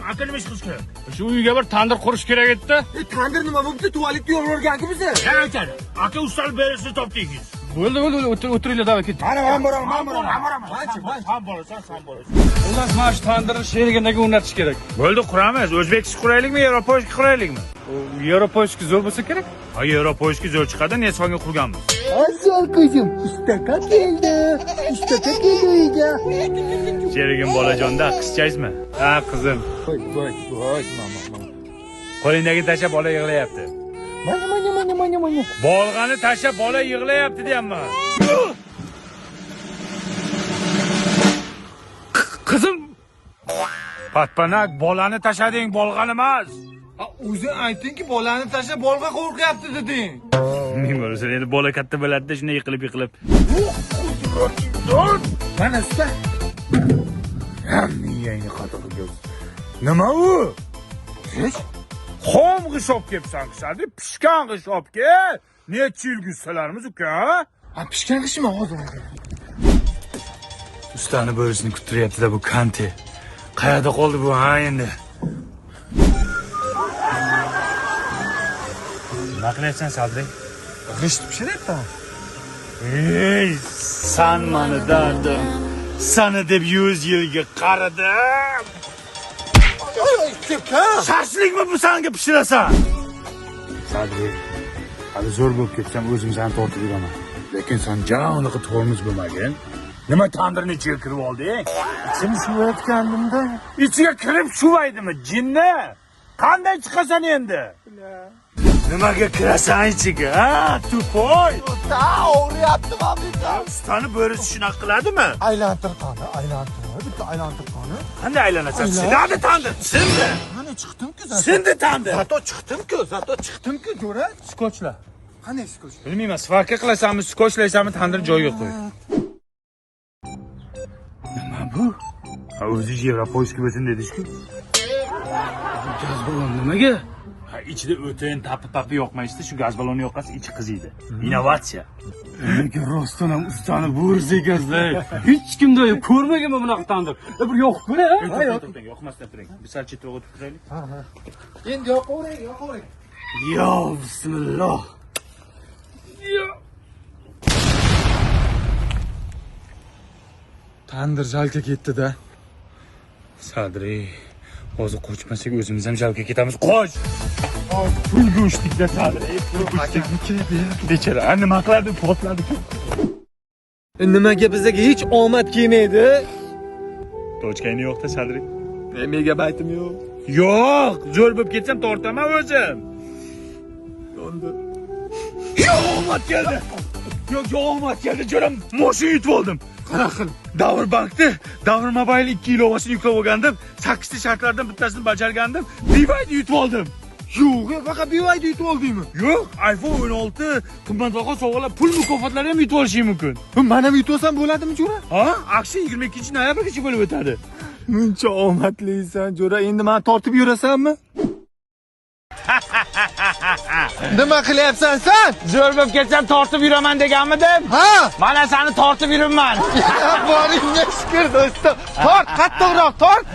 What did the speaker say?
Aka nima ish qilish kerak? Shu uyga bir tandir qurish kerak edi-da. Tandir nima bo'pti? Tualetda yorganku bizni. Ya aytadi. Aka ustani berisini topdingiz. Bo'ldi, bo'ldi, bo'ldi, o'tiringlar, davay ketdik. Mana men boraman, men boraman. San borasan, san borasan. Xullas, mana shu tandirni sherigidagi o'rnatish kerak. Bo'ldi, quramiz. O'zbekcha quraylikmi, Yevropoyski quraylikmi? Yevropoyski zo'r bo'lsa kerak. Ha, Yevropoyski zo'r chiqadi, Nesonga qurganmiz. Azal qizim, ustaka keldi. Ustaka keldi uyga. Sherigim bolajonda qizchangizmi? Ha, qizim. Voy, voy, voy, mama, mama. Qo'lingdagi tashlab bola yig'layapti. Mana, mana, mana, mana, mana. Bolg'ani tashlab bola yig'layapti deyapman. Qizim, Patpanak bolani tashlading, bolg'ani emas. O'zi aytingki, bolani tashlab bolg'a qo'rqyapti deding. Men bo'lsa endi bola katta bo'ladida shunday yiqilib yiqilib. Mana usta. Miyangni qatorga. Nima u? Xom g'isht olib kelibsan, Sadi, pishgan g'isht olib kel. Necha yil gussalarimiz uka? Ha, pishgan g'ishtmi hozir? Ustani bo'risini kuttiryapti-da bu Kante. Qayerda qoldi bu ha endi? Nima qilyapsan, Sadri? G'isht pishiryapman. Ey, san mani dardim. Sani deb 100 yilga qaradim. Oy, tepka. Shashlikmi bu sanga pishirasan? Sadri, hali zo'r bo'lib ketsam o'zim seni tortib yuraman. Lekin sen ja unaqa tormoz bo'lmagin. Nima tandirni ichiga kirib olding? Ichim shuvayotgandimda. Ichiga kirib shuvaydimi, jinni? Qanday chiqasan endi? Nimaga kirasan ichiga, ha? Tupoy. Usta, og'riyapti mana. Ustani bo'risi shunaqa qiladimi? Aylantir qani, aylantir. Bitta aylantir qani. Qanday aylanasan? Aylan. Sinadi tandir, sindi. Mana chiqdim-ku zato. Sindi tandir. Zato chiqdim-ku, zato chiqdim-ku, jo'ra. Skochla. Qanday skoch? Bilmayman, svarka qilasanmi, skochlaysanmi, tandir joyiga qo'y. Nima bu? Ha, o'zi Yevropoyski bo'lsin dediz-ku. gaz ballon nimaga? Ha, ichida o'tin, tapi-papi yoqmaysizda, shu gaz ballonni yoqasiz, ichi qiziydi. Innovatsiya. Lekin rostdan ham ustani bo'risi ekansizlar. Hech kimda yo'q, ko'rmaganman bunaqa tandir. Bir yoqib ko'r, ha? To'xtang, to'xtang, yoqmasdan turing. Bir sal chetroq o'tib turaylik. Endi yoqavering, yoqavering. Yo, bismillah. Tandir jalka ketdi-da. Sadri, hozir qochmasak o'zimiz ham jalka ketamiz. Qoch! Pulga uchdik-da Sadri, pulga uchdik. Bechora, a, nima qiladi? Portladi-ku. Nimaga bizga hech omad kelmaydi? Tochkangni yo'q-da Sadri. Megabaytim yo'q. Yo'q, zo'r bo'lib ketsam tortaman o'zim. Yondi. Yo'q, omad keldi. Yo'q, yo'q, omad keldi. Jo'ram, mashina yutib oldim. Qanaqa qilib? Davr bankda Davr Mobile 2 ilovasini yuklab olgandim. 8 ta shartlardan bittasini bajargandim. BYD yutib oldim. Yo'q, faqat BYD yutib oldingmi? Yo'q, iPhone 16 qimmatbaho sovg'alar, pul mukofotlari ham yutib olishing mumkin. Man ham yutib olsam bo'ladimi, jo'ra? Ha? Aksiya 22 noyabrgacha bo'lib o'tadi. Muncha omadlisan, jo'ra. Endi meni tortib yurasanmi? Nima qilyapsan sen? Zo'r bo'lib ketsam tortib yuraman deganmidim? Ha? Mana seni tortib yuribman. Boringga shukr do'stim. Tort, qattiqroq tort.